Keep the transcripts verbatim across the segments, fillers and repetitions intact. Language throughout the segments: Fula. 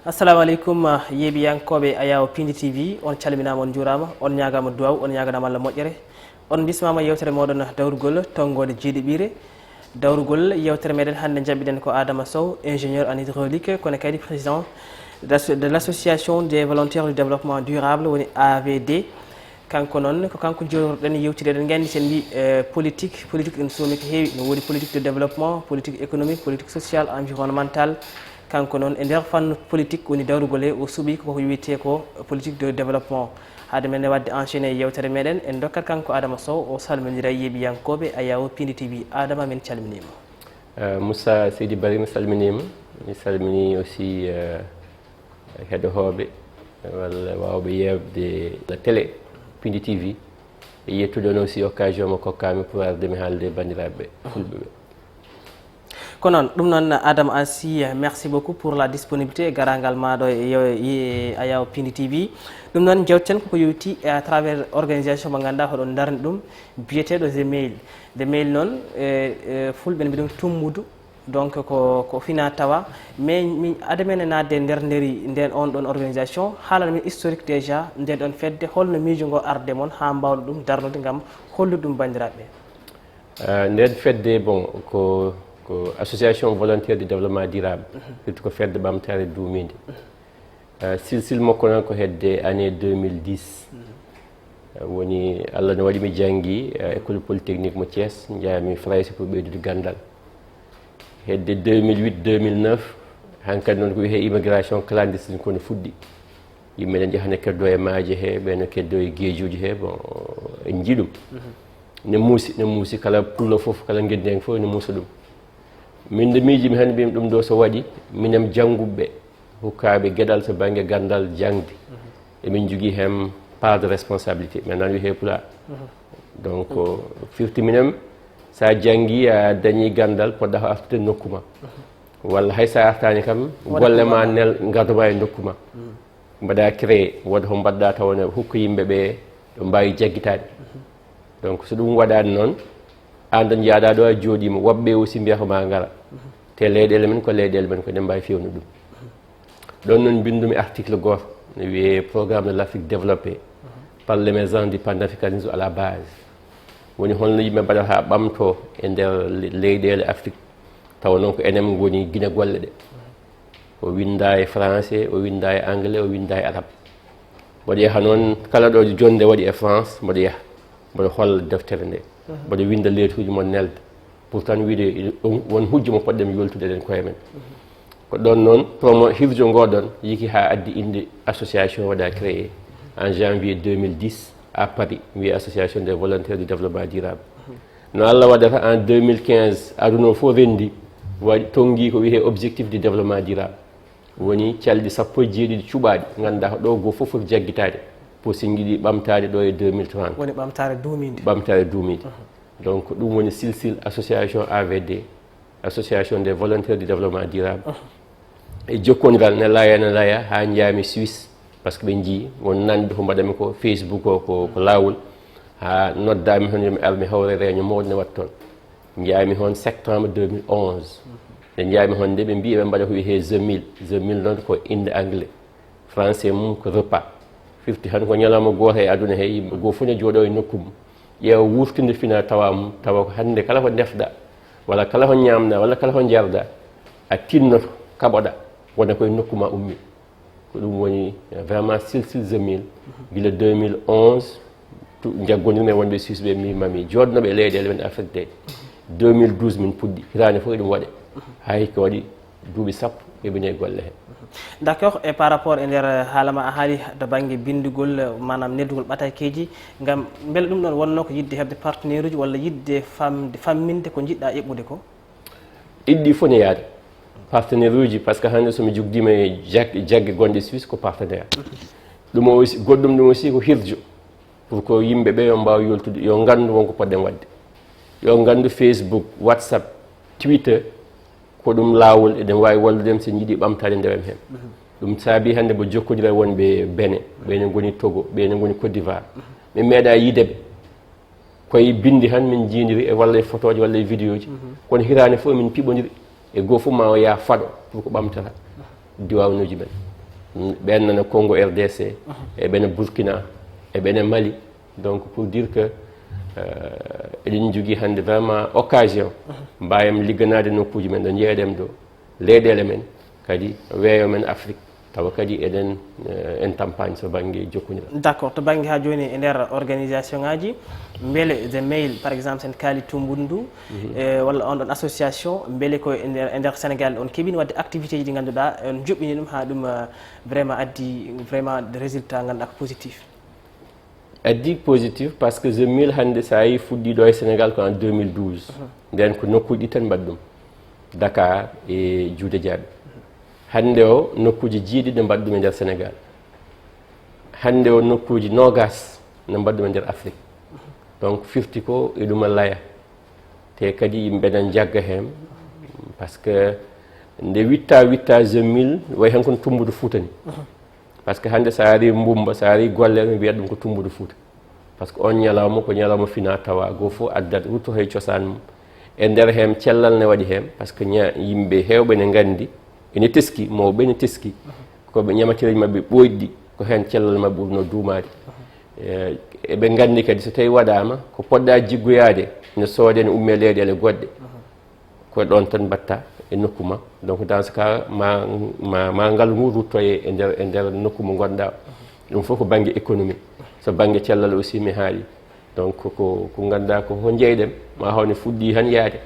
Assalamu aleykum, yeeɓiyankooɓe Ayawo Pindi T V, on calminaama, on njuuraama, on ñaagaama duwaw, on ñaaganaama Allah moƴƴere. On mbismaama yewtere mooɗon dawrugol tonngoode jeeɗiɓiire. Dawrugol yewtere meɗen hannde, njaɓɓiɗen ko Adama Sow, ingénieur en hydraulique, kono kadi président de l'asso-, de l'association des volontaires du développement durable, woni A V D. Kanko noon, ko kanko jooɗorɗen yewtide. Eɗen nganndi, sen mbi, eh, politique, politique ɗum suumi ko heewi. No woodi politique de développement, politique économique, politique sociale, environnementale. Kanko noon, e nder fannu politique woni dawrugol he, o suɓi ko ko wiyetee ko politique de développement. Haade men waɗde enchaîné e yewtere meɗen, en ndokkat kanko Adama Sow, o salmondira e yeeɓiyankooɓe Ayawo Pindi T V. Adama, min calminiima. Eh, Moussa Seydi Barry, mi salminiima. Mi salmini aussi, eh, heɗohooɓe walla waawɓe yeeɓde télé Pindi T V. E yettude on aussi occasion mo kokkaami pour arde mi haalde e banndiraaɓe fulɓe ɓe. Ko noon, ɗum noon, Adama Sy, merci beaucoup pour la disponibilité, garaangal maa ɗo e yo-, e Ayawo Pindi T V. Ɗum noon, jewten koko yowiti à travers organisation mo ngannduɗaa hoɗon ndarni ɗum, biyeteeɗo The Mail. The Mail noon, e, e fulɓe no mbiɗum tummudu, donc ko, ko fina tawa. Mais mi, ade men e naatde e nder nderi nden on ɗon organisation, haalan min historique déjà nden ɗon fedde, holno miijo ngo arde mon haa mbaawɗo ɗum darnude ngam hollude ɗum banndiraaɓe ɓe? Ah, nden fedde, bon, ko, ko association volontaire de développement durable, surtout ko fedde ɓamtaare duumiinde. Ah, silsil makko noon ko hedde année deux mille dix. Ah, woni, Allah no waɗi mi janngi, ah, école polytechnique mo Thiès, njaami Farayse pour ɓeydude ganndal. Hedde deux mille huit, deux mille neuf, hankadi noon ko wiyee immigration clandestine ko no fuɗɗi. Yimɓe ne njahana keddo e maaje he, ɓe no keddo e geejuuji he, bon, en njii ɗum. Ne muusi, ne muusi, kala pullo fof, kala ngenndiyanke fof ne muusa ɗum. Min nde miijimi hannde, mbimi ɗum ɗo so waɗi, minen jannguɓe, hukkaaɓe geɗal to bannge ganndal jaŋde, emin njogii heen part de responsabilité, min nan wiyee Pulaar. Donc, firti minen, so a janngii, a dañii ganndal, poɗɗa ko artude nokku ma. Walla hay so a artaani kam, golle ma nel, ngadoma e nokku ma. Mbaɗa créé, wooda ko mbaɗɗa tawa ne hokka yimɓe ɓe, ɓe mbaawi jaggitaade. Donc, so ɗum waɗaani noon, aan tan njaaɗa ɗo a jooɗiima, woɓɓe aussi mbiya ko ma ngara. Te leyɗeele men ko leyɗeele men, ko eɗen mbaawi feewnude ɗum. Ɗoon noon mbinndumi article gooto, no wiyee Programme de l'Afrique développée par l'émergence du panafricanisme à la base. Woni holno yimɓe mbaɗata haa ɓamtoo e nder le-, leyɗeele Afrik, tawa noon ko enen ngoni gine golle ɗe. O winnda e français, o winnda e anglais, o winnda e arabe. Mboɗo yaha noon, kala ɗo jonnde waɗi e France, mboɗo yaha, mboɗo holla deftere nde. Mboɗo winnda leetuuji mon nelda. Pour tan wiyde ɗum won hujja mo poɗɗen yoltude eɗen koye men. Ko ɗoon noon, promo hirjo ngo ɗoon yiki haa addi innde association waɗa créé en janvier deux mille dix à Paris, wiyee Association des volontaires du développement durable. No Allah waɗata, en deux mille quinze, aduna o fof renndi, waɗi, tonngi ko wiyee objectif de développement durable. Woni calɗi sappo e jeeɗiɗi cuɓaaɗi, ngannduɗaa ko ɗo goo fof foti jaggitaade, pour si njiɗi ɓamtaade ɗo e deux mille trente. Woni ɓamtaare duumiinde. Ɓamtaare duumiinde. Donc, ɗum woni silsil association A V D, Association des volontaires du développement durable. E jokkondiral ne laya, ne laya, haa njaami Suisse, parce que ɓe njii won nanɓe ko mbaɗami ko Facebook o, ko, ko laawol, haa noddaami toon yo mi ar mi hawre réunion mawɗo ne waɗa toon. Njaami toon septembre deux mille onze. Nde njaami toon nde, ɓe mbii ɓe mbaɗa ko wiyee The Meal. The Meal noon ko innde anglais. Français mum ko repas. Firti tan ko ñalawma gooto e aduna he, yimɓe goo fof ne jooɗo e nokku mum. Ƴeewa wurtinde fina tawa mum, tawa ko hannde kala ko ndefɗa, walla kala ko ñaamɗa, walla kala ko njarɗa, a tinnoto, kaɓoɗa, wona koye nokku ma ummi. Ko ɗum woni, eh, vraiment silsil The Meal. Gila deux mille onze, tu-, njaggondirmi e wonɓe Suisse ɓe, mi mami jooɗnoɓe e leyɗeele men Afrique ɗe. Deux mille douze min puɗɗi, hitaande fof eɗum waɗe. Haa hikka waɗi duuɓi sappo, ɓe bine e golle he. D'accord, e par rapport e nder haala ma a haali to bannge binndugol, maanaam neldugol ɓatakeeji, ngam mbele ɗum ɗoon wonnoo ko yiɗde heɓde partenaire uji walla yiɗde famde, famminde ko njiɗɗa eɓɓude ko? Ɗiɗi ɗi fof ne yaada. Partenaire uji, parce que hannde so mi jugdiima e jag-, jagge gonɗe Suisse ko partenaire. Ɗum o aussi, goɗɗum ɗum aussi ko hirjo. Pour que yimɓe ɓe yo mbaaw yoltude, yo nganndu won ko poɗɗen waɗde. Yo nganndu Facebook, WhatsApp, Twitter, ko ɗum laawol, eɗen waawi wallude en so en njiɗi ɓamtaade ndewen heen. Ɗum saabi hannde mbo jokkondira wonɓe Benin, ɓe ne ngoni Togo, ɓe ne ngoni Côte d'Ivoire. Min meeɗa yiide ɓe. Koye binndi tan min njiidiri e walla e fotooji walla e vidéo ji. Kono hitaande fof min piɓondiri e goo fof ma o yaha faɗo pour ko ɓamtata. Diwaanuuji men. Ɓen nana Congo R D C, e ɓena Burkina, e ɓena Mali. Donc, pour dire que, euh, eɗen jogii hannde vraiment occasion, mbawen ligganaade nokkuuji men ɗo njeeɗem ɗo, leyɗeele men, kadi weeyo men Afrique, tawa kadi eɗen, eh, en tampaani so bannge jokkondiral. D'accord, to bannge haa jooni e nder organisation ngaji, mbele The Mail, par exemple, sen kaali Tumbundu, eh, walla on ɗon association, mbele ko e nder, e nder Sénégal on keɓiino waɗde activité ji ɗi ngannduɗaa on juɓɓini ɗum haa ɗum, eh, vraiment addi vraiment résultat ngannduɗaa ko positif? Addi positif, parce que The Mail hannde, so a yi fuɗɗii ɗo e Sénégal ko en deux mille douze. Nden ko nokkuuji ɗi tan mbaɗi ɗum, Dakar e Juude Jaaɓe. Hannde o, nokkuuji jeeɗiɗi ne mbaɗi ɗum e nder Sénégal. Hannde o, nokkuuji noogas ne mbaɗi ɗum e nder Afrique. Donc, firti ko eɗuma laya. Te kadi yimɓe nan jagga heen, parce que nde witta, witta The Mail, way heen kono Tumbundu Fuuta ni. Parce que hannde so a ari Mbumba, so a ari Golle, mi wiyat ɗum ko Tumbundu Fuuta. Parce que on ñalawma ko ñalawma fina tawa, goo fof addat, rutto he cosaan mum. E nder heen cellal ne waɗi heen, parce que ña-, yimɓe heewɓe ne nganndi, ene teski, mawɓe ne teski, ko ɓe ñamatireeji maɓɓe ɓooyɗi, ko heen cellal maɓɓe ɓurno duumaade. Eh, eɓe nganndi kadi so tawi waɗaama, ko poɗɗa jiggoyaade, ne soode, ne umme leyɗeele goɗɗe. Ko ɗon tan mbatta e nokku ma. Donc, dans ce cas, ma, ma, ma ngal ngu ruttoye e nder, e nder nokku mo ngonɗa. Ɗum fof ko bannge économie. So bannge cellal aussi mi haali. Donc, ko, ko ngannduɗaa ko ho njeyɗen, ma hawni fuɗɗi han yaade.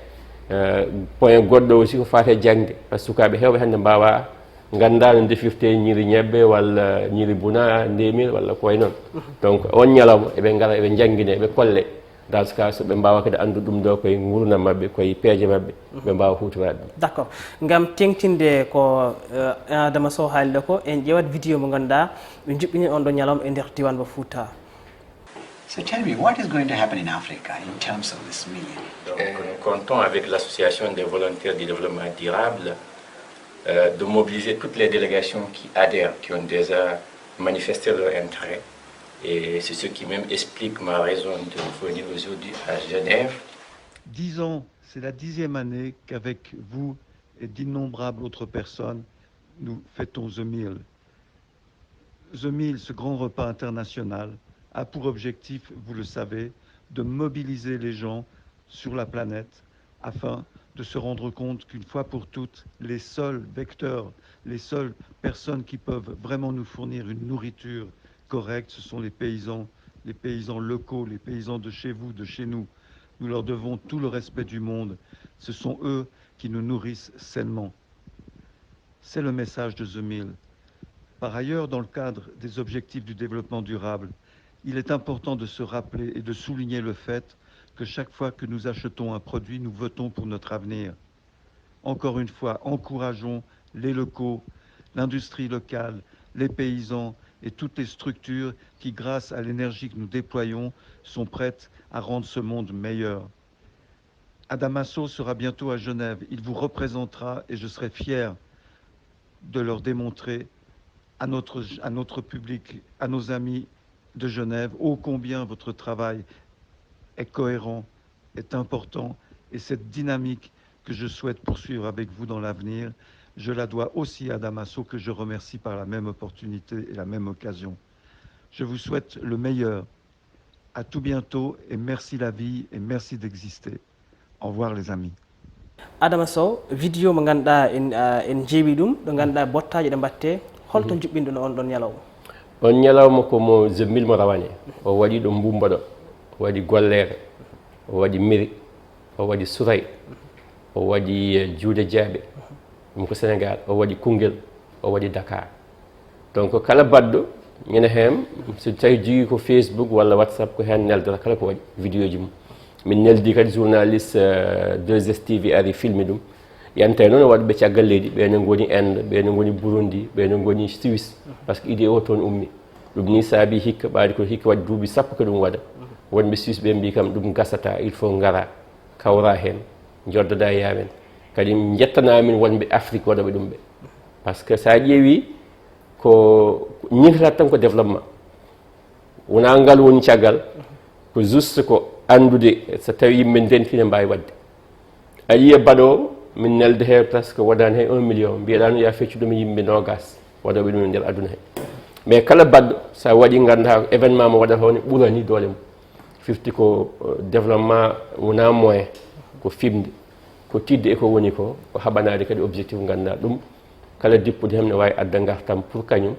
Eh, point goɗɗo aussi ko faate jaŋde. Par ce que sukaaɓe heewɓe hannde mbaawa, nganndaa no defirte ñiiri ñebbe walla ñiiri buna, ndemir walla ko way noon. Donc, on ñalawma eɓe ngara, eɓe njanngine, eɓe kolle. Dans ce cas, so ɓe mbaawa kadi anndu ɗum ɗo koye nguurndam maɓɓe, koye peeje maɓɓe, ɓe mbaawa huutoraade ɗum. D'accord. Ngam teŋtinde ko, eh, Adama Sow haali ɗo ko, en ƴeewat vidéo mo ngannduɗaa ɓe njuɓɓini on ɗo ñalawma e nder diiwaan mo Fuuta. So tell me, what is going to happen in Africa in terms of this million? Donc, nous comptons avec l'association des volontaires du développement durable, euh, de mobiliser toutes les délégations qui adhèrent, qui ont déjà manifesté leur intérêt. Et c'est ce qui même explique ma raison de venir aujourd'hui à Genève. Dix ans, c'est la dixième année qu'avec vous et d'innombrables autres personnes, nous fêtons The Mail. The Mail, ce grand repas international, a pour objectif, vous le savez, de mobiliser les gens sur la planète afin de se rendre compte qu'une fois pour toutes, les seuls vecteurs, les seules personnes qui peuvent vraiment nous fournir une nourriture correcte, ce sont les paysans, les paysans locaux, les paysans de chez vous, de chez nous. Nous leur devons tout le respect du monde. Ce sont eux qui nous nourrissent sainement. C'est le message de The Mail. Par ailleurs, dans le cadre des objectifs du développement durable, il est important de se rappeler et de souligner le fait que chaque fois que nous achetons un produit, nous votons pour notre avenir. Encore une fois, encourageons les locaux, l'industrie locale, les paysans et toutes les structures qui, grâce à l'énergie que nous déployons, sont prêtes à rendre ce monde meilleur. Adama Sow sera bientôt à Genève. Il vous représentera et je serai fier de leur démontrer à notre, à notre public, à nos amis de Genève, ô combien votre travail est cohérent, est important, et cette dynamique que je souhaite poursuivre avec vous dans l'avenir, je la dois aussi à Adama Sow, que je remercie par la même opportunité et la même occasion. Je vous souhaite le meilleur. À tout bientôt et merci la vie et merci d'exister. Au revoir les amis. Adama Sow, vidéo mo ngannduɗaa en, ah, en njeewi ɗum, ɗo ngannduɗaa bottaaji ɗe mbaɗte, holto njuɓɓinɗon on ɗon ñalawma? On ñalawma ko mo The Mail mo rawane. O waɗi ɗo Mbumba ɗo, o waɗi Golleere, o waɗi Miri, o waɗi Suray, o waɗi, eh, Juude Jaaɓe, ɗum ko Sénégal, o waɗi Koungheul, o waɗi Dakar. Donc, kala baɗɗo ñande heen, so tawi jogii ko Facebook walla WhatsApp, ko heen neldata kala ko waɗi vidéo ji mum. Min neldi kadi journaliste, euh, deux S T V ari filmi ɗum. Yantay noon waɗɓe caggal leydi, ɓe ne ngoni Inde, ɓe ne ngoni Burundi, ɓe ne ngoni Suisse, par ce que idée o toon ummi. Ɗum ni saabi hikka, ɓaadi ko hikka waɗi duuɓi sappo ko ɗum waɗa. Wonɓe Suisse ɓe mbii kam ɗum gasata, il faut ngara, kawra heen, njoddoda e amen. Kadi njettana min wonɓe Afrique waɗooɓe ɗum ɓe. Par ce que so a ƴeewi ko ñiŋtata tan ko développement. Wonaa ngal woni caggal, ko juste ko anndude so tawi yimɓe ndenti ne mbaawi waɗde. A yiyii e baɗo o, min nelda he presque wonani hay un million, mbiyeɗaa no ya feccu ɗum e yimɓe noogas. waɗooɓe ɗum e nder aduna he. Mais kala baɗɗo, so a waɗi, ngannduɗaa événement mo waɗata o ne ɓurani doole mum. Firti ko, eh, développement wonaa moyen, ko fimde, ko tiiɗde e ko woni ko, ko haɓanaade kadi objectif, ngannduɗaa ɗum. Kala dippude heen ne waawi adda ngartam pour kañum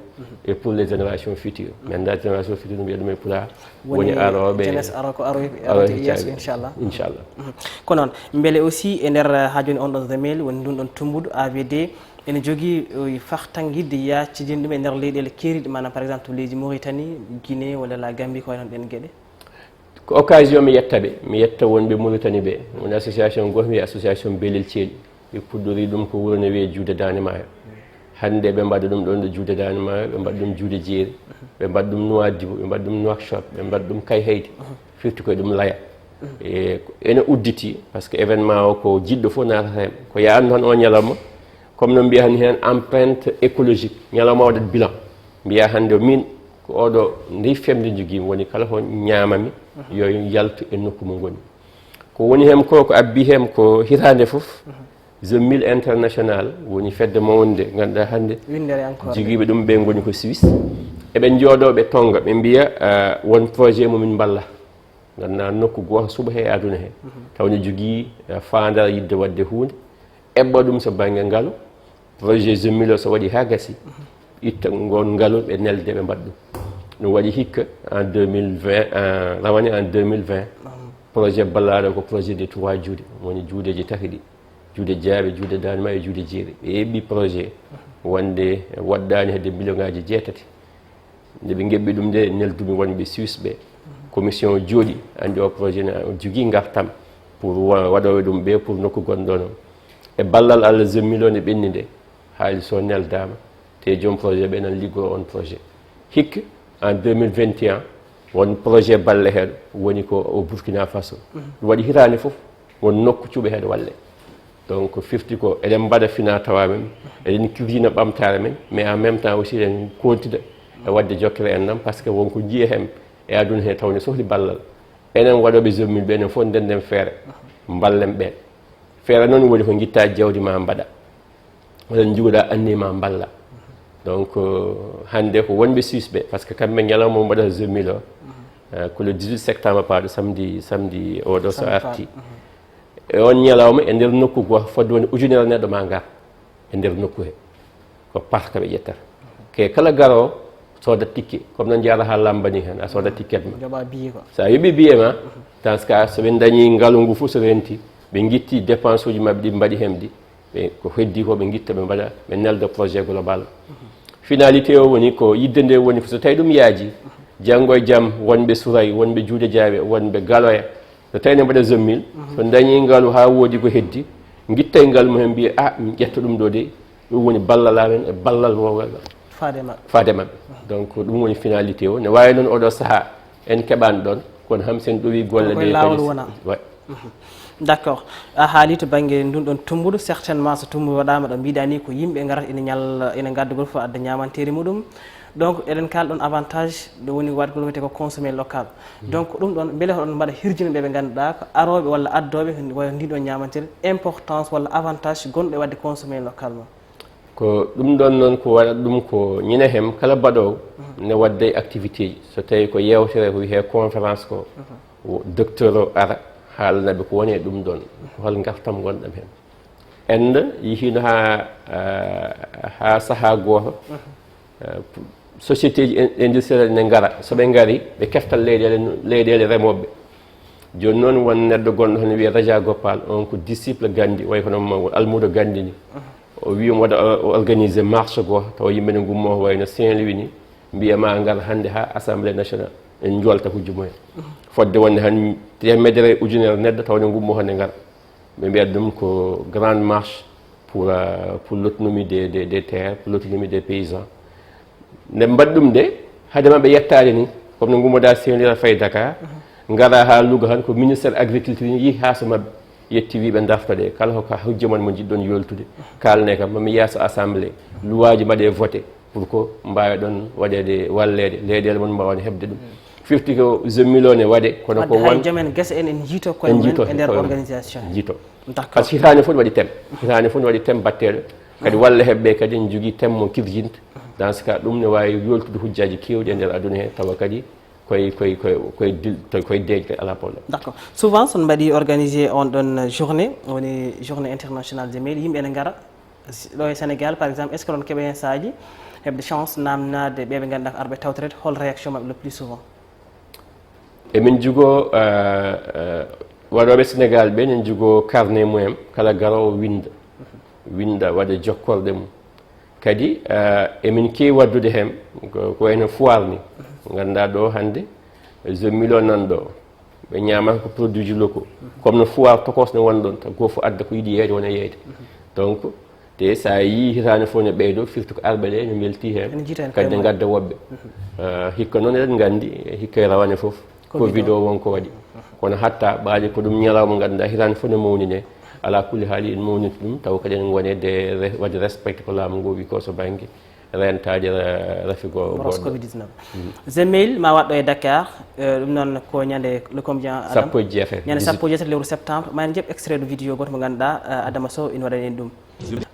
et pour les générations futures. Mais ndaa génération future no mbiya ɗum e pulaar, woni arooɓe, jeunesse aro ko aroy-, aroy aroyde yeeso, heccaade, inchallah. Inchallah. Mhm. Ko noon, mbele aussi e nder, eh, haa jooni on ɗon Zemel, woni ndun ɗon tumbudu A V D, ene jogii, eh, fartaŋŋe yiɗde yaaccidinde ɗum e nder leyɗeele keeriiɗe, maanaam par exemple to leydi Mauritanie, Guinée walla la Gambie, ko wayi noon ɗeen geɗe? Ko occasion mi yetta ɓe, mi yetta wonɓe Mauritanie ɓe, woni association gooto, mi association Belel Ceeli. Ɓe puɗɗori ɗum ko wuro ne wiyee Juude Daande Maayo. Hannde ɓe mbaɗa ɗum ɗoon ɗo Juude Daande Maayo, ɓe mbaɗa ɗum Juude Jeeri, ɓe mbaɗa ɗum Nouadhibou, ɓe mbaɗa ɗum Nouakchott, ɓe mbaɗa ɗum Kayhayɗi, firti koye ɗum Laya. E, ene udditi, par ce que événement o ko jiɗɗo fof naatata heen. Ko ya anndu tan o ñalawma, comme no mbiya tan heen empreinte écologique, ñalawma o waɗat bilan. Mbiya hannde o min ko oɗo ndi femde njogii woni kala ko ñaamami yo yaltu e nokku mo ngoni. Ko woni heen ko, ko abbi heen ko hitaande fof, Zone Mille International woni fedde mawnde, ngannduɗaa hannde Winndere encore. Jogiiɓe ɗum ɓe ngoni ko Suisse. Eɓe njooɗoo, ɓe tonnga, ɓe mbiya, ah, won projet mo min mballa. Ngannduɗaa nokku gooto suɓa he aduna he. Taw ne jogii, ah, faandaare yiɗde waɗde huunde. Eɓɓa ɗum so bannge ngalu. Projet Zone Mille o so waɗi haa gasi, itta ngoon ngalu ɓe nelde ɓe mbaɗa ɗum. Ɗum waɗi hikka en deux mille vingt, en, rawane en deux mille vingt. Projet ballaaɗo ko projet des trois juuɗe, woni juuɗeeji tati ɗi. Juuɗe Jaaɓe, Juuɗe Daande Maayo e Juuɗe Jeeri. Ɓe eɓɓi projet wonde waɗɗaani hedde million ngaaji jeetati. Nde ɓe ngeɓɓi ɗum nde, neldumi wonɓe Suisse ɓe. Commission o jooɗi, anndi o projet ne o jogii ngartam pour wa-, waɗooɓe ɗum ɓe pour nokku gonɗo ɗon. E ballal Allah, Zone Mille o nde ɓenni nde, haalis o neldaama, te joom projet ɓe nan liggoo on projet. Hikka, en deux mille vingt et un, won projet balle heen woni ko au Burkina Faso. Ɗum waɗi hitaande fof. Won nokku cuɓe heen walle. Donc, firti ko eɗen mbaɗa fina tawa men, eɗen kirjina ɓamtaare men, mais en même temps aussi eɗen kontina e waɗde jokkere enɗam, par ce que won ko njiya heen e aduna he tawde sohli ballal. Enen waɗooɓe Zone Mille ɓe, enen fof ndenden feere, mballen ɓeen. Feere noon woni ko ngitta jawdi ma mbaɗa, walla njogoɗa anni ma mballa. Donc, euh, hannde ko wonɓe Suisse ɓe, par ce que kamɓe ñalawma mo mbaɗata Zone Mille o, euh, ko le dix-huit septembre paaɗo, samedi, samedi oɗo so arti. E on ñalawma e nder nokku gooto fodde woni ujunere neɗɗo ma ngar e nder nokku he. Ko parka ɓe ƴettata. Ke kala garoowo soodat ticket, comme no njaara haa lamba ni heen, a soodat ticket ma. Joɓa billet quoi. So a yoɓi billet ma, dans ce cas, so ɓe dañi ngalu ngu fof so renti, ɓe ngitti dépense uji maɓɓe ɗi mbaɗi heen ɗi, ɓe ko heddi ko ɓe ngitta ɓe mbaɗa, ɓe nelda projet global. Finalité o woni ko yiɗde nde woni ko so tawi ɗum yaaji, janngo e jam wonɓe Suray, wonɓe Juuɗe Jaaɓe, wonɓe Galoya, so tawi ne mbaɗa Zone Mille, so dañi ngalu haa woodi ko heddi, ngittay ngalu mo heen mbiya, "Ah, min ƴetta ɗum ɗo de, ɗum woni ballal amen e ballal wowal." Faade maɓɓe. Faade maɓɓe. Donc, ɗum woni finalité o. Ne waawi noon oɗo sahaa en keɓaani ɗoon, kono ham sen ɗowi golle ɗe laawol wona. Ouais. Mhm. D'accord. A haali to bannge ndun ɗon tumbudu, certainement so tumbudu waɗaama ɗo mbiɗa ni ko yimɓe ngarata ina ñalla, ina ngadda gol fof adda ñaamanteeri muɗum. Donc, eɗen kaala ɗon avantage, ɗo woni waɗgol wiyetee ko consommer local. Donc, ɗum ɗon, mbele hoɗon mbaɗa hirjino ɓe ɓe ngannduɗaa ko arooɓe walla addooɓe ko wayi no ndin ɗon ñaamanteeri, importance walla avantage gonɗo e waɗde consommer localement? Ko ɗum ɗon noon ko waɗata ɗum ko ñande hem kala baɗoowo ne waɗda e activité ji. So tawi ko yeewtere ko wiyetee conférence ko, o docteur o ara haalana ɓe ko woni e ɗum ɗon, ko hol ngartam ngonɗam heen. Inde yihiino haa, ah, haa sahaa gooto, ah, société ji in-, industriel ne ngara. So ɓe ngari, ɓe kefta leyɗeele, leyɗeele remooɓe. Jooni noon won neɗɗo gonɗo heen wiyee Raja Gopal, on ko disciple Gandhi, wayi kono mo almuudo Gandhi ni. O wii omo waɗa o-, o organiser marche goo, tawa yimɓe ne ngummoo ko wayi no Saint-Louis ni, mbiya ma ngar hannde haa Assemblée nationale, en njoolta hujju mumen. Fodde wonde han teemedere ujunere neɗɗo tawa ne ngummoo hannde ngara. Ɓe mbiyata ɗum ko grande marche pour, euh, pour l'autonomie des, des, des terres, pour l'autonomie des paysans. Nde mbaɗ ɗum de, hade maɓɓe yettaade ni, comme no ngummoda Saint-Louis fay Dakar, ngara haa Louga han ko ministère agriculture ni yihi haa so maɓɓe, yetti wi ɓe darta ɗe. Kala ko ka hujja mon mo njiɗɗon yoltude, kaalne kam, mami yaha so assemblée, luwaaji mbaɗe voté pour ko mbaawe ɗon waɗeede walleede, leyɗeele mon mbaawa heɓde ɗum. Firti ko zone mille o ne waɗe, kono ko wadde hay won joom en gese en, en jiito koye en mumen jiito e nder koye mumen. Organisation. Jiito. D'accord. Parce que hitaande fof ne waɗi thème. Hitaande fof ne waɗi thème batteeɗo. Kadi walla heɓɓe kadi en jogii thème mo kirjinta. Dans ce cas, ɗum ne waawi yoltude hujjaaji keewɗi e nder aduna he, tawa kadi koye, koye, koye, koye dil-, to-, koye deeƴ kadi alaa problème. D'accord. Souvent, so on mbaɗi organisé on ɗon journée, woni journée internationale des mails, yimɓe ene ngara, si-, ɗo e Sénégal, par exemple, est-ce que ɗon keɓa heen saaji heɓde chance naamnaade ɓe ɓe ngannduɗaa ko arɓe tawtoreede, hol réaction maɓɓe le plus souvent? Emin jogoo, eh, eh, waɗooɓe Sénégal ɓe, emin jogoo carnet mumen, kala garoowo winnda, winnda, waɗa jokkorɗe mum. Kadi, eh, emin keewi waɗdude heen, ko, ko wayno foire ni. Ngannduɗaa ɗo hannde, zone mille o nan ɗo, ɓe ñaamata ko produit ji locaux. Comme no foire tokos ne woni ɗon, tan gooto fof adda ko yiɗi yeeyde, wona yeeyde. Donc, te so a yii hitaande fof ne ɓeydo, firti ko arɓe ɗe ne mbeltii heen, ene jiita heen kadi ne ngadda woɓɓe. Ah, hikka noon eɗen nganndi, hikka e rawane fof, covid o won ko waɗi. Kono hatta ɓaade ko ɗum ñalawma ngannduɗaa hitaande fof ne mawninee. Alaa kulli haali en mawniti ɗum, taw kadi en ngone de re-, waɗi respecté ko laamu ngu wi ko so bannge rentaade ra-, rafi go-, Boros goɗɗo. Covid dix-neuf. Zemail ma waɗɗo e Dakar, eh, ɗum noon ko ñande le combien, Adam? Sappo e jeetati. Ñande sappo e jeetati lewru septembre, ma en njeɓ extrait de vidéo gooto mo ngannduɗaa, eh, Adama Sow ina waɗani en ɗum.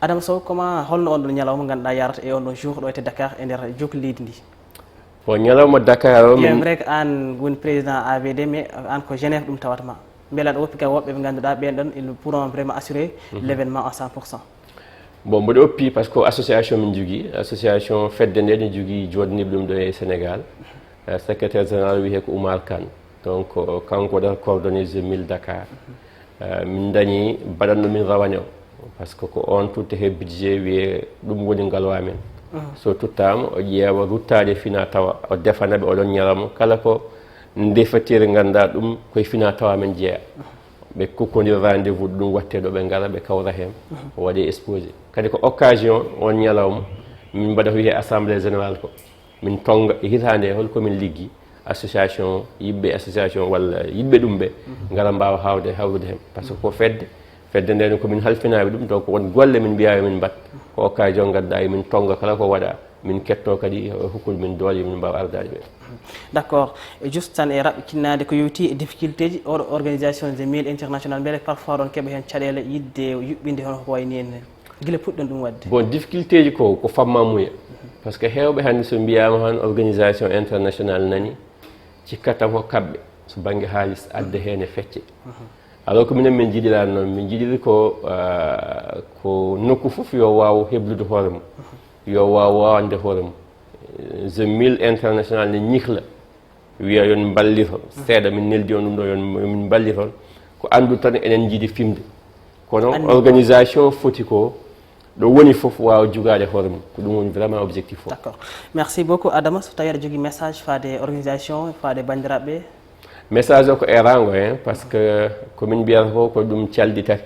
Adama Sow, comment, holno on ɗon ñalawma ngannduɗaa yarata e on ɗon jour ɗo e Dakar e nder jookli leydi ndi? Bon, ñalawma Dakar o, bien vrai que aan woni président A V D, mais aan ko Genève ɗum tawata ma. Mbela aɗa woppi kam woɓɓe ɓe ngannduɗaa ɓeen ɗon, ils pourront vraiment assurer l'événement à cent pour cent. Bon, mboɗo oppi parce que association min jogii, association fedde nde ne jogii jooɗaniiɓe ɗum ɗo e Sénégal. Euh, secrétaire général wiyee ko Oumar Kane. Donc, euh, kanko waɗata coordonné Zemail Dakar. Euh, min dañi baɗanɗo min rawane o. Parce que ko on tutte he budget wiyee ɗum woni ngalwa men. So tuttaama, o ƴeewa ruttaade fina tawa, o defana ɓe oɗon ñalawma. Kala ko ndefeteeri ngannduɗaa ɗum koye fina tawa men jeeya. Ɓe kokkondir rendez-vous ɗum watte ɗo ɓe ngara, ɓe kawra heen. O waɗe exposé. Kadi ko occasion on ñalawma, min mbaɗa ko wiyee assemblée générale ko. Min tonga e hitaande hol ko min liggi, association, yiɓɓe association walla yiɓɓe ɗum ɓe, ngara mbaawa hawde, hawrude heen. Parce que ko fedde, fedde nde ko min halfinaaɓe ɗum, donc won golle min mbiyaa min mbaɗ. Ko occasion ngannduɗaa min tonga kala ko waɗa, min ketto kadi hokkude min doole, min mbaawa ardaade ɓe. D'accord. E just tan e raɓɓikinnaade ko yowti e difficulté ji, oɗo organisation Zemail International, mbele parfois ɗon keɓa heen caɗeele yiɗde yuɓɓinde hono ko wayni en? Gila puɗɗon ɗum waɗde? Bon, difficulté ji ko, ko fammamuya. Parce que heewɓe hannde so mbiyaama han organisation international nani, cikkat tan ko kaɓɓe, so bannge haalis adda heen e fecce. Alors que minen min njiɗiraani noon, min njiɗiri ko, ah, ko nokku fof yo waaw heblude hoore mum, yo waaw waawande hoore mum. Zemail International ne ñihla, wiya yon mballito seeɗa, min neldi on ɗum ɗo, yon, min mballito on. Ko anndu tan enen njiɗi fimde. Kono organisation foti ko ɗo woni fof waawa jugaade hoore mum. Ko ɗum woni vraiment objectif o. D'accord. Merci beaucoup, Adama. So tawi aɗa jogii message faade organisation, faade banndiraaɓe? Message o ko erango, hein, parce que ko min mbiyata ko, ko ɗum calɗi tati.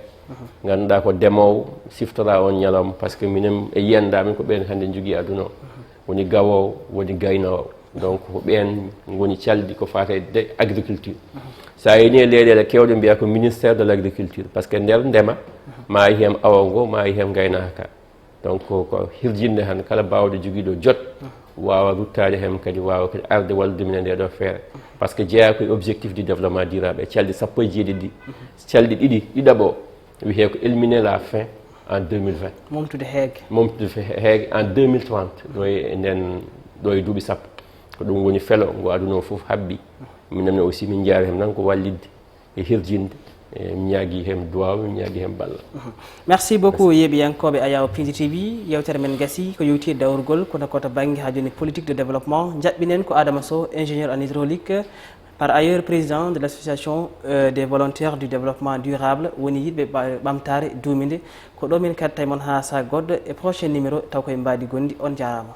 Ngannduɗaa ko demoowo siftora on ñalawma, parce que minen e yiyannde amin ko ɓeen hannde njogii aduna o. Woni gawoowo, woni gaynoowo. Donc, ko ɓeen ngoni calɗi ko faati e de-, agriculture. So a yini e leyɗeele keewɗe mbiya ko ministère de l'agriculture, parce que nder ndema, ma yi heen awo ngo, ma yi heen ngaynaaka. Donc, ko, ko hirjinde han kala baawɗo jogiiɗo jot, waawa ruttaade heen kadi, waawa kadi arde wallude min e ndee ɗoo feere. Parce que jeyaa ko e objectif du développement durable, e calɗi sappo e jeeɗiɗi ɗi, calɗi ɗiɗi, ɗiɗaɓo, wiyee ko éliminer la faim en deux mille vingt. Momtude heege. Momtude fe-, heege en deux mille trente, ɗo e nden, ɗo e duuɓi sappo. Ko ɗum woni felo ngo aduna o fof habbi. Minen ne aussi min njaari heen tan ko wallitde e hirjinde. E mi ñaagii heen duwaaw, mi ñaagii heen balla. Merci beaucoup, yeeɓiyankooɓe Ayaw Pindi T V, yewtere men gasi ko yowti e dawrugol kono ko to bannge haa jooni politique de développement. Njaɓɓinen ko Adama Sow, ingénieur en hydraulique, par ailleurs président de l'association, euh, des volontaires du développement durable, woni yiɗɓe ɓa-, ɓamtaare duuminde. Ko ɗo min kattay mon haa sahaa goɗɗo e prochain numéro, taw koye mbaadi gonɗi. On jaaraama.